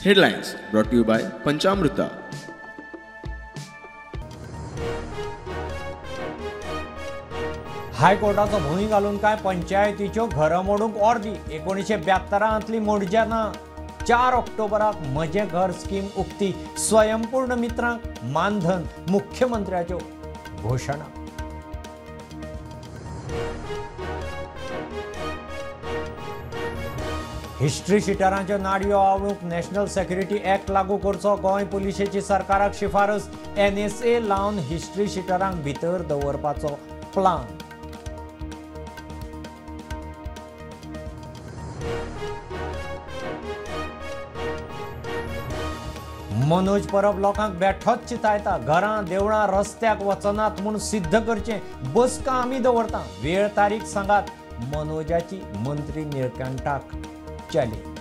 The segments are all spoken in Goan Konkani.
Headlines brought to you by Panchamruta. हायकोर्टाचो भूंय घालून काय पंचायतीच्यो घरां मोडूंक ऑर्दी. 1972 मोडच्या ना. 4 ऑक्टोबराक म्हजें घर स्कीम उक्ती. स्वयंपूर्ण मित्रांक मानधन, मुख्यमंत्र्याच्यो घोशणा. हिस्ट्री शिटरांच्यो नाडयो आवळूंक नॅशनल सेक्युरिटी ऍक्ट लागू करचो, गोंय पुलिशेची सरकाराक शिफारस. एनएसए लावन हिस्ट्री शिटरांक भितर दवरपाचो प्लान. मनोज परब लोकांक बेठोच चितायता. घरां देवळां रस्त्याक वचनात म्हूण सिद्ध करचें. बसका आमी दवरता, वेळ तारीख सांगात. मनोजाची मंत्री निळकंठाक चॅलेंज.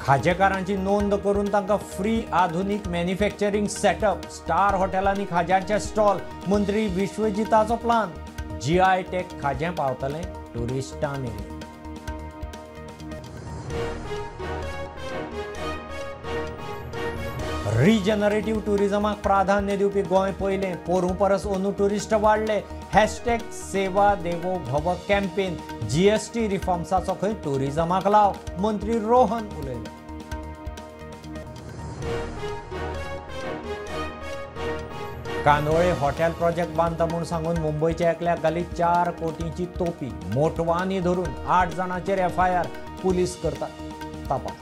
खाजेकारांची नोंद करून तांकां फ्री आधुनीक मॅन्युफॅक्चरींग सेटअप. स्टार हॉटेलांनी खाज्यांचे स्टॉल. मंत्री विश्वजिताचो प्लान. जीआय टॅग खाजें पावतलें टुरिस्टां मेरेन. रिजनरेटीव टुरिझमाक प्राधान्य दिवपी गोंय पयलें. पोरूं परस अंदू टुरिस्ट वाडले. हॅशटॅग सेवा देवो भव कॅम्पेन. जीएसटी रिफॉर्म्साचो खंय टुरिझमाक लाव, मंत्री रोहन उलयले. कांदोळे हॉटेल प्रोजेक्ट बांदता म्हूण सांगून मुंबयच्या एकल्याक घाली 4 कोटींची तोपी. मोटवांनी धरून 8 जाणांचेर एफआयआर. पुलीस करतात तपास.